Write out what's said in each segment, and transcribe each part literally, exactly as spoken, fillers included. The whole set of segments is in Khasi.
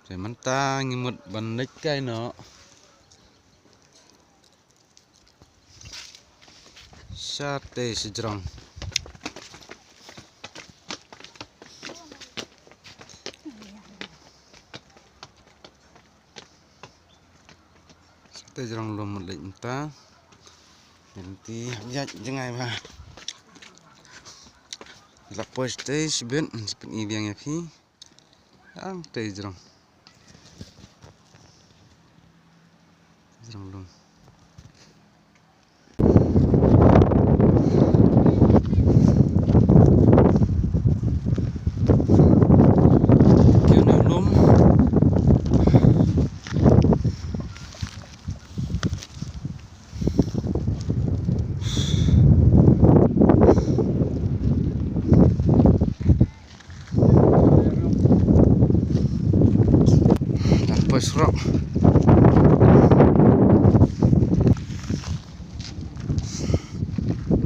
Te mynta ngi mut ban leit kai noh shatei shajrong. Shatei jrong lum mut leit mynta. Lynti hap ïaid jngai bha. La poi shatei shibit, shibit ngi biang ïa phi. Dang tei jrong. Jrong lum. Kiew ne lum. Dang poi surok.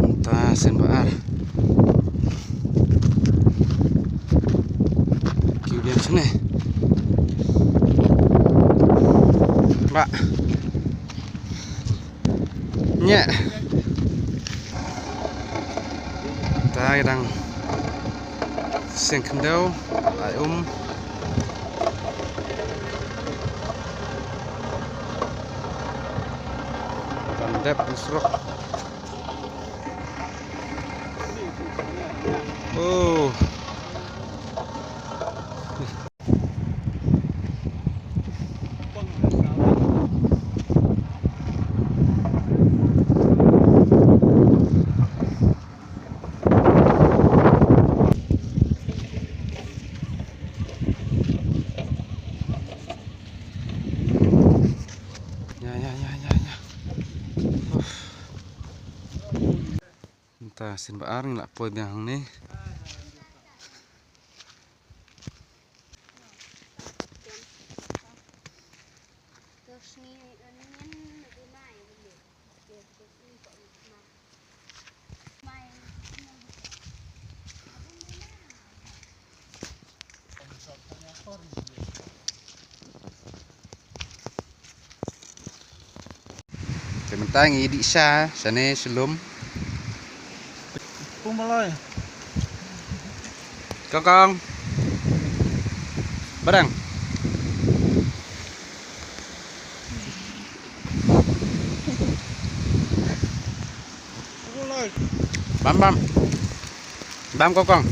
Mynta sien ba ar. Kiew biang shane. Ba. Nye. Ta dang seng khyndew, ai um. Dang dep surok. Oh. Ya, ya, ya, ya, ya. Uff. Mynta sien ba ar ngi la poi biang hangne. Te mynta ngi dih sha shane sha lum. Pung baloi. Kong kong. Barang. Bam bam. Bam kong kong.